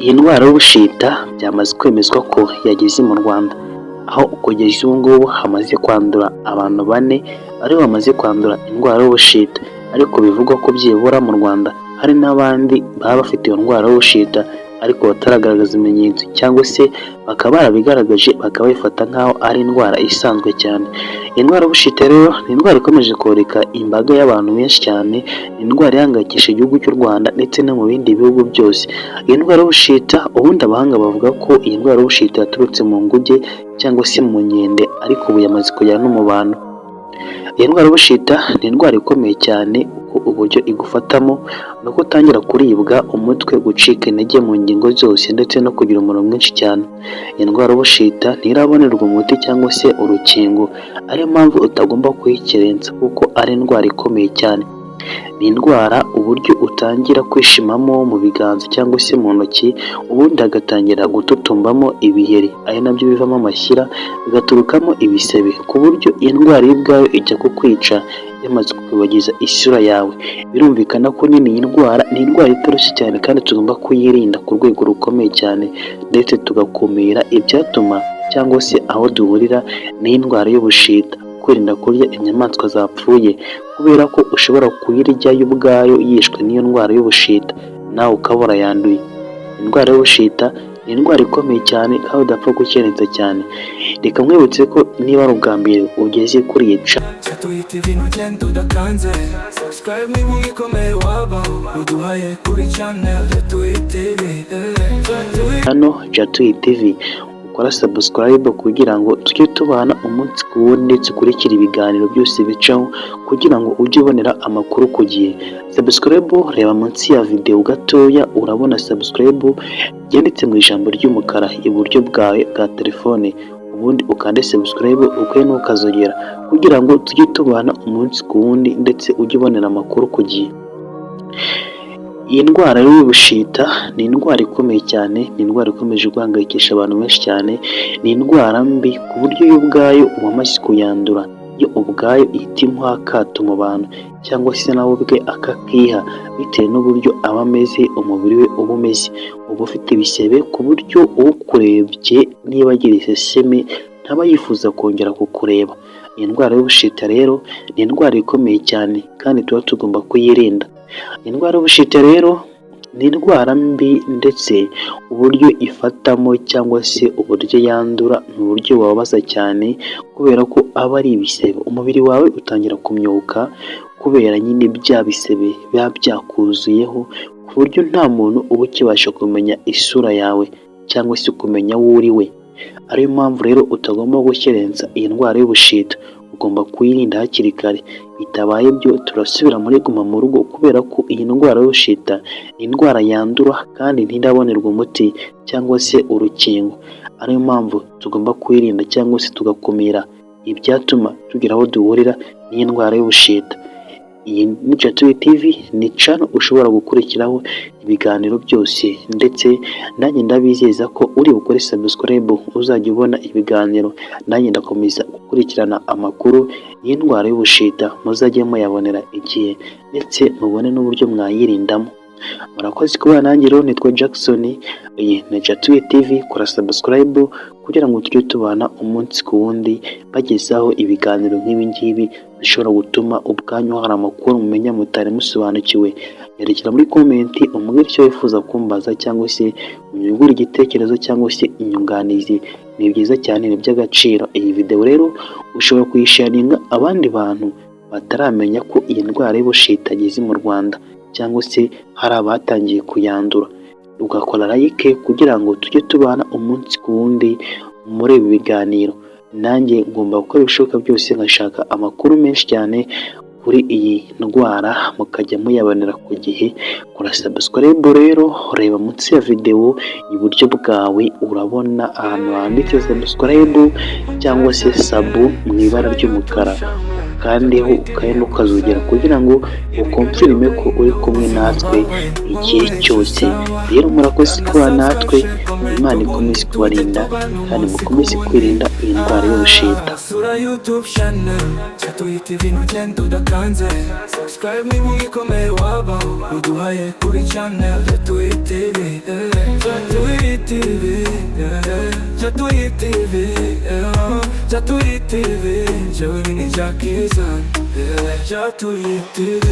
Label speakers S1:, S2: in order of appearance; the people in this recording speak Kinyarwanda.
S1: Iyi ndwara y'ubushita byamaze kwemezwa ko yageze mu Rwanda, aho kugeza ubu ngubu hamaze kwandura abantu bane aribo bamaze kwandura indwara y'ubushita, ariko bivugwa ko byibura mu Rwanda hari n'abandi baba bafite iyo ndwara y'ubushita ariko bataragaragaza ibimenyetso, cyangwa se bakaba barabigaragaje bakaba babifata nk'aho ari indwara isanzwe cyane. Indwara y'ubushita rero ni indwara ikomeje koreka imbaga y'abantu benshi cyane, ni indwara ihangayikishije igihugu cy'u Rwanda ndetse no mu bindi bihugu byose. Iyi ndwara y'ubushita, ubundi abahanga bavuga ko iyi ndwara y'ubushita yaturutse mu nguge cyangwa se mu nkende, ariko ubu yamaze kugera no mu bantu. Iyi ndwara y'ubushita ni indwara ikomeye cyane, kuko uburyo igufatamo ni uko utangira kuribwa umutwe, gucika intege mu ngingo zose ndetse no kugira umuriro mwinshi cyane. Iyi ndwara y'ubushita ntirabonerwa umuti cyangwa se urukingo, ariyo mpamvu utagomba kuyikerensa kuko ari indwara ikomeye cyane. Ni indwara uburyo utangira kwishimamo mu biganza cyangwa se mu ntoki, ubundi hagatangira gututumbamo ibiheri, ari nabyo bivamo amashyira, bigaturukamo ibisebe, ku buryo iyi ndwara yo ubwayo ijya kukwica yamaze kukwibagiza isura yawe. Birumvikana ko nyine iyi ndwara ni indwara itoroshye cyane kandi tugomba kuyirinda ku rwego rukomeye cyane, ndetse tugakumira ibyatuma cyangwa se aho duhurira n'iyi ndwara y'ubushita. Kwirinda kurya inyamaswa zapfuye, kubera ko ushobora kuyirya yo ubwayo yishwe n'iyo ndwara y'ubushita, nawe ukaba urayanduye. Indwara y'ubushita ni indwara ikomeye cyane kandi udapfa gukerensa cyane. Reka nkwibutse ko niba ari ubwa mbere ugeze kuri iyi
S2: Chatuyi TV, ntugende udakanze subscribe. Niba ugikomeye wabaho uduhaye kuri channel Chatuyi TV, Chatuyi.
S1: Hano Jatuyi TV, ukora subscribe kugira ngo tujye tubana umunsi ku wundi, ndetse ukurikire ibiganiro byose bicaho kugira ngo ujye ubonera amakuru ku gihe. Subscribe, reba munsi ya video gatoya, urabona subscribe yanditse mu ijambo ry'umukara iburyo bwawe bwa telefone, ubundi ukande subscribe, ukwe n'ukazogera kugira ngo tujye tubana umunsi ku wundi, ndetse ujye ubonera amakuru ku gihe. Iyi ndwara y'ubushita ni indwara ikomeye cyane, ni indwara ikomeje guhangayikisha abantu benshi cyane, ni indwara mbi ku buryo yo ubwayo uwamaze kuyandura yo ubwayo ihita imuha akato mu bantu, cyangwa se nawe ubwe akakiha bitewe n'uburyo aba ameze, umubiri we uba umeze, uba ufite ibisebe ku buryo ukurebye niba agira iseseme ntaba yifuza kongera kukureba. Iyi ndwara y'ubushita rero ni indwara ikomeye cyane kandi tuba tugomba kuyirinda. Indwara y'ubushita rero ni indwara mbi, ndetse uburyo ifatamo cyangwa se uburyo yandura ni uburyo bubabaza cyane, kubera ko aba ari ibisebe, umubiri wawe utangira kumyuka kubera nyine bya bisebe biba byakuzuyeho, ku buryo nta muntu uba ukibasha kumenya isura yawe cyangwa se kumenya uwo uri we. Ariyo mpamvu rero utagomba gukerensa iyi ndwara y'ubushita, ugomba kuyirinda hakiri kare. Bitabaye ibyo turasubira muri guma mu rugo, kubera ko iyi ndwara y'ubushita ni indwara yandura kandi ntirabonerwa umuti cyangwa se urukingo. Ariyo mpamvu tugomba kuyirinda cyangwa se tugakumira ibyatuma tugira aho duhurira n'iyi ndwara y'ubushita. Iyi ni Jatuyi TV, ni channel ushobora gukurikiraho ibiganiro byose, ndetse nanjye ndabizeza ko uri bukore subscribe uzajya ubona ibiganiro. Nanjye ndakomeza gukurikirana amakuru y'indwara y'ubushita, muzajye muyabonera igihe ndetse mubone n'uburyo mwayirindamo. Murakoze kubana nanjye rero, nitwa Jackson, iyi ni Jatuye TV. Kora subscribe kugira ngo tujye tubana umunsi ku wundi, bagezaho ibiganiro nk'ibi ngibi bishobora gutuma ubwanyu hari amakuru mumenya mutari musobanukiwe. Nyandikira muri comment umbwire icyo wifuza kumbaza, cyangwa se unyungure igitekerezo cyangwa se inyunganizi. Ni byiza cyane, ni iby'agaciro. Iyi video rero ushobora kuyisharinga abandi bantu bataramenya ko iyi ndwara y'ubushita igeze mu Rwanda, cyangwa se hari abatangiye kuyandura, ugakora like kugira ngo tujye tubana umunsi ku wundi muri ibi biganiro. Nanjye ngomba gukora ibishoboka byose nkashaka amakuru menshi cyane kuri iyi ndwara, mukajya muyabonera ku gihe. Kora subscribe rero, reba munsi ya video iburyo bwawe, urabona ahantu handitse subscribe cyangwa se sub mu ibara ry'umukara. Ukandeho, ukande ukazogera kugira ngo uconfirme ko uri kumwe natwe igihe cyose. Rero murakoze kuba natwe, Imana ikomeze kubarinda kandi mukomeze kwirinda iyi ndwara y'ubushita.
S2: Sura YouTube channel Chatuyi TV, ntugende udakanze subscribe. Niba ugikomeye wabaho uduhaye kuri channel Chatuyi TV, eh. Chatuyi TV, eh. Chatuyi TV, eh. Chatuyi TV, jewe ni Jackie, eh. Chatuyi TV.